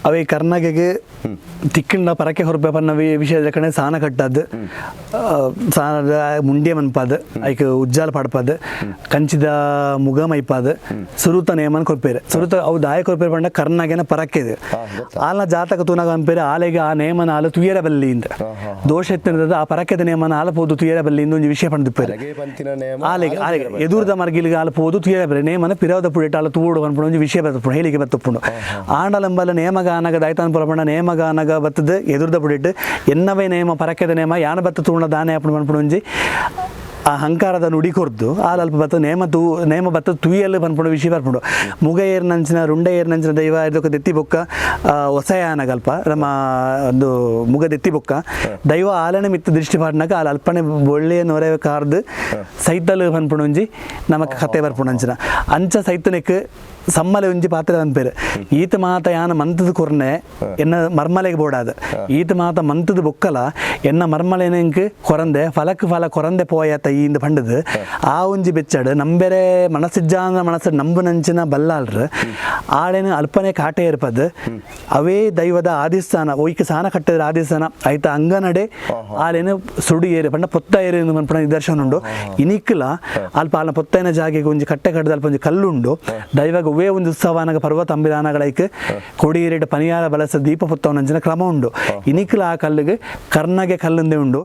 ಅವೇ ಕರ್ನಾಗೆಗೆ ತಿಕ್ಕಂಡ ಪರಕೆ ಹೊರಪೆ ಪನ್ನ ವಿಷಯದ ಕಡೆ ಸಾನ ಕಟ್ಟದು, ಸಾನದ ಮುಂಡೆ ಮನ್ಪಾದ್, ಐಕ್ ಉಜ್ಜಾಲ್ ಪಾಡ್ಪಾದ್, ಕಂಚಿದ ಮುಗ ಮೈಪಾದ್ ಸುರುತ ನೇಮನ್ ಕೊರ್ಪೇರು. ಸುರುತ ಅವು ದಾಯ ಕೊರ್ಪೇರು ಪಂಡ ಕರ್ನಾಗೆನ ಪರಕೆದು. ಆಲ್ನ ಜಾತಕ ತೂನಾಗ ಅನ್ಪೇರು ಆಲೆಗೆ ಆ ನೇಮನ ಆಲು ತುಯರ ಬಲ್ಲಿ ಇಂದ, ದೋಷ ಎತ್ತಿನದ ಆ ಪರಕೆದ ನೇಮನ ಆಲ ಪೋದು ತುಯರ ಬಲ್ಲಿ ಇಂದ ಒಂಜಿ ವಿಷಯ ಪಂಡಿಪ್ಪೇರು. ಅಲೆಗೆ ಪಂತಿನ ನೇಮ. ಆಲೆಗೆ ಆಲೆಗೆ ಎದುರ್ದ ಮರ್ಗಿಲಿಗೆ ಆಲ ಪೋದು ತುಯರ ಬಲ್ಲಿ ನೇಮನ ಪಿರವದ ಪುಡಿಟ್ ಆಲ ತೂಡು ಪನ್ಪುನ ಒಂಜಿ ವಿಷಯ ಬತ್ತುಪ್ಪುಂಡು, ಹೇಳಿಕೆ ಬತ್ತುಪ್ಪುಂಡು. ಆಂಡಲಂಬಲ ನೇಮಗಾನಗ ದಾಯ್ತಾನ್ ಪುಲಪಂಡ ನೇಮಗಾನಗ ಬತ್ತದ ಎದುರ್ದ ಪುಡಿಟ್ ಎನ್ನವೇ ನೇಮ ಪರಕೆದ ನೇಮ ಯಾನ ಬತ್ತ ತೂಂಡ ದಾನೆ ಅಪ್ಪುಂಡು ಪನ್ಪುನ ಒಂಜಿ ಆ ಅಹಂಕಾರದ ನುಡಿ ಕೊರ್ದು ಆಲ್ ಅಲ್ಪ ಬತ್ತ ನೇಮ ತೂ ನೇಮ ಬತ್ತ ತುಯ್ಯಲ್ ಪನ್ಪುಂಡು ವಿಷಯ ಬರ್ಪುಂಡು. ಮುಗ ಏರ್ನಂಚಿನ ರುಂಡ ಏರ್ನಂಚಿನ ದೈವ ಇದಕ್ಕೆ ದೆತ್ತಿ ಬೊಕ್ಕ ಹೊಸಯಾನಗಲ್ಪ ನಮ್ಮ ಒಂದು ಮುಗ ದೆತ್ತಿ ಬೊಕ್ಕ ದೈವ ಆಲನೆ ಮಿತ್ತ ದೃಷ್ಟಿ ಪಾಡ್ನಗ ಆಲ್ ಅಲ್ಪನೆ ಒಳ್ಳೆಯ ನೊರೆ ಕಾರ್ದು ಸೈತಲ್ ಪನ್ಪುಂಡು ಒಂಜಿ ನಮಕ್ ಕತೆ ಬರ್ಪುಂಡು. ಅಂಚಿನ ಅಂಚ ಸೈತನೆಕ್ ಸಮ್ಮಲೆ ಒಂಜಿ ಪಾತ್ರೆ ಅನ್ಪೇರು. ಈತ ಮಾತ ಯಾನ ಮಂತದ ಕೊರ್ನೆ ಎನ್ನ ಮರ್ಮಲೆಗೆ ಬೋಡಾದ, ಈತ ಮಾತ ಮಂತದ ಬೊಕ್ಕಲ ಎನ್ನ ಮರ್ಮಲೆನಂಕ್ ಕೊರಂದೆ ಫಲಕ್ ಫಲ ಕೊರಂದೆ ಪೋಯತ ಇಂದ ಪಂಡದು ಆ ಒಂಜಿ ಬೆಚ್ಚಡು ನಂಬೆರೆ ಮನಸ್ಸಿಜ್ಜಾನ ಮನಸ್ಸು ನಂಬುನಂಚಿನ ಬಲ್ಲಾಳ್ರು ಆಳೆನ ಅಲ್ಪನೆ ಕಾಟೆ ಇರ್ಪದು. ಅವೇ ದೈವದ ಆದಿಸ್ಥಾನ ಒಯ್ಕ್ ಸಾನ ಕಟ್ಟದ ಆದಿಸ್ಥಾನ ಐತ ಅಂಗನಡೆ ಆಲೆನ ಸುಡು ಏರು ಪಂಡ ಪೊತ್ತ ಏರು ಮನ್ಪುನ ನಿದರ್ಶನ ಉಂಡು. ಇನಿಕ್ಲ ಅಲ್ಪ ಆಲ್ನ ಪೊತ್ತೈನ ಜಾಗೆಗೆ ಒಂಜಿ ಕಟ್ಟೆ ಕಟ್ಟದ ಅಲ್ಪ ಒಂಜಿ ಕಲ್ಲುಂಡು. ದೈವಗ ಒವ್ವೇ ಒಂದು ಉತ್ಸವನಾಗ ಪರ್ವತ ಅಂಬಿದಾನಗಳೈಕ್ ಕೊಡಿಯೇರಿಡ್ ಪನಿಯಾರ ಬಲಸ ದೀಪ ಪೊತ್ತವನಂಚಿನ ಕ್ರಮ ಉಂಡು. ಇನಿಕ್ಲ ಆ ಕಲ್ಲುಗೆ ಕರ್ನಗೆ ಕಲ್ಲುಂದೆ ಉಂಡು.